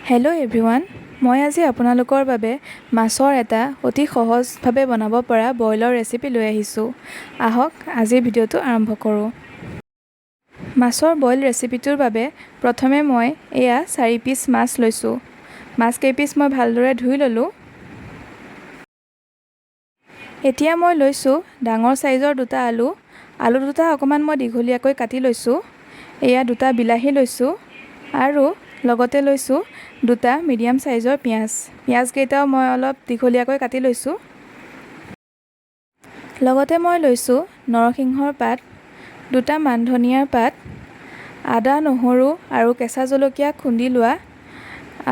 Hello' everyone, মই আজি আপোনালোকৰ বাবে মাছৰ এটা অতি সহজভাৱে বনাব পৰা বইলৰ ৰেচিপি লৈ আহিছোঁ। আহক আজিৰ ভিডিঅ'টো আৰম্ভ কৰোঁ। মাছৰ বইল ৰেচিপিটোৰ বাবে প্ৰথমে মই এয়া 4 পিচ মাছ লৈছোঁ। মাছ কেইপিচ মই ভালদৰে ধুই ল'লোঁ। এতিয়া মই লৈছোঁ ডাঙৰ চাইজৰ দুটা আলু। আলু দুটা অকণমান মই দীঘলীয়াকৈ কাটি লৈছোঁ। এয়া দুটা বিলাহী লৈছোঁ আৰু লগতে লৈছোঁ দুটা মিডিয়াম চাইজৰ পিঁয়াজ। পিঁয়াজকেইটাও মই অলপ দীঘলীয়াকৈ কাটি লৈছোঁ। লগতে মই লৈছোঁ নৰসিংহৰ পাত, দুটা মান ধনিয়াৰ পাত, আদা নহৰু আৰু কেঁচা জলকীয়া খুন্দি লোৱা,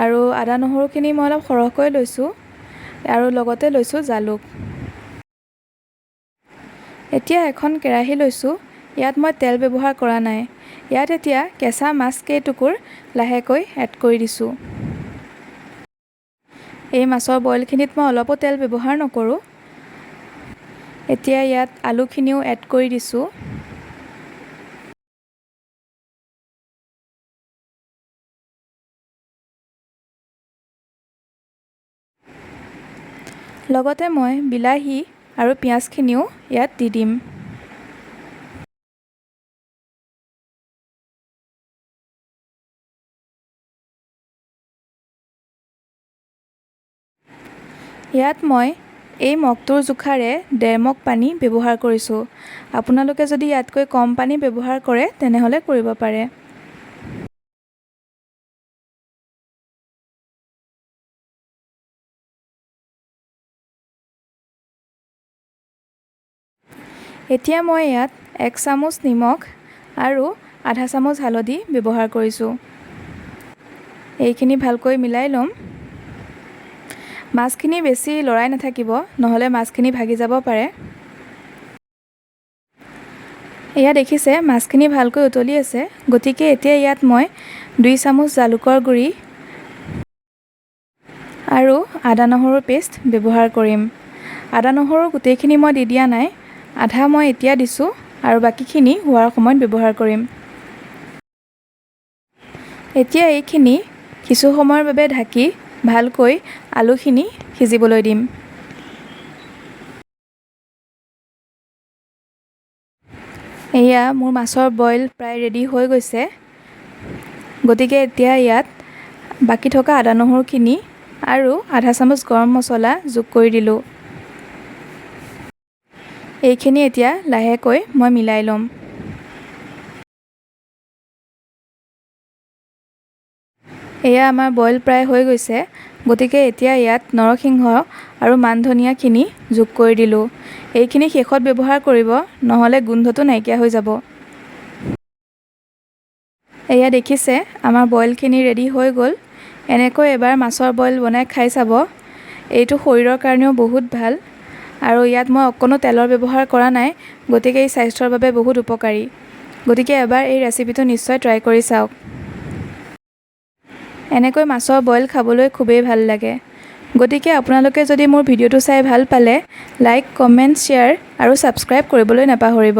আৰু আদা নহৰুখিনি মই অলপ সৰহকৈ লৈছোঁ, আৰু লগতে লৈছোঁ জালুক। এতিয়া এখন কেৰাহী লৈছোঁ। ইয়াত মই তেল ব্যৱহাৰ কৰা নাই। ইয়াত এতিয়া কেঁচা মাছ কেইটুকুৰ লাহেকৈ এড কৰি দিছোঁ। এই মাছৰ বইলখিনিত মই অলপো তেল ব্যৱহাৰ নকৰোঁ। এতিয়া ইয়াত আলুখিনিও এড কৰি দিছোঁ। লগতে মই বিলাহী আৰু পিঁয়াজখিনিও ইয়াত দি দিম। ইয়াত মই এই মগটোৰ জোখাৰে 1.5 মগ পানী ব্যৱহাৰ কৰিছোঁ। আপোনালোকে যদি ইয়াতকৈ কম পানী ব্যৱহাৰ কৰে তেনেহ'লে কৰিব পাৰে। এতিয়া মই ইয়াত 1 চামুচ নিমখ আৰু আধা চামুচ হালধি ব্যৱহাৰ কৰিছোঁ। এইখিনি ভালকৈ মিলাই ল'ম। মাছখিনি বেছি লৰাই নাথাকিব, নহ'লে মাছখিনি ভাগি যাব পাৰে। এয়া দেখিছে মাছখিনি ভালকৈ উতলি আছে। গতিকে এতিয়া ইয়াত মই 2 চামুচ জালুকৰ গুড়ি আৰু আদা নহৰুৰ পেষ্ট ব্যৱহাৰ কৰিম। আদা নহৰু গোটেইখিনি মই দি দিয়া নাই, আধা মই এতিয়া দিছোঁ আৰু বাকীখিনি হোৱাৰ সময়ত ব্যৱহাৰ কৰিম। এতিয়া এইখিনি কিছু সময়ৰ বাবে ঢাকি ভালকৈ আলুখিনি সিজিবলৈ দিম। এয়া মোৰ মাছৰ বইল প্ৰায় ৰেডি হৈ গৈছে। গতিকে এতিয়া ইয়াত বাকী থকা আদা নহৰুখিনি আৰু আধা চামুচ গৰম মছলা যোগ কৰি দিলোঁ। এইখিনি এতিয়া লাহেকৈ মই মিলাই ল'ম। এয়া আমাৰ বইল প্ৰায় হৈ গৈছে। গতিকে এতিয়া ইয়াত নৰসিংহ আৰু মান ধনিয়াখিনি যোগ কৰি দিলোঁ। এইখিনি শেষত ব্যৱহাৰ কৰিব, নহ'লে গোন্ধটো নাইকিয়া হৈ যাব। এয়া দেখিছে আমাৰ বইলখিনি ৰেডি হৈ গ'ল। এনেকৈ এবাৰ মাছৰ বইল বনাই খাই চাব। এইটো শৰীৰৰ কাৰণেও বহুত ভাল আৰু ইয়াত মই অকণো তেলৰ ব্যৱহাৰ কৰা নাই, গতিকে ই স্বাস্থ্যৰ বাবে বহুত উপকাৰী। গতিকে এবাৰ এই ৰেচিপিটো নিশ্চয় ট্ৰাই কৰি চাওক। এনেকৈ মাছৰ বইল খাবলৈ খুবেই ভাল লাগে। গতিকে আপোনালোকে যদি মোৰ ভিডিঅ'টো চাই ভাল পালে লাইক, কমেণ্ট, শ্বেয়াৰ আৰু ছাবস্ক্ৰাইব কৰিবলৈ নাপাহৰিব।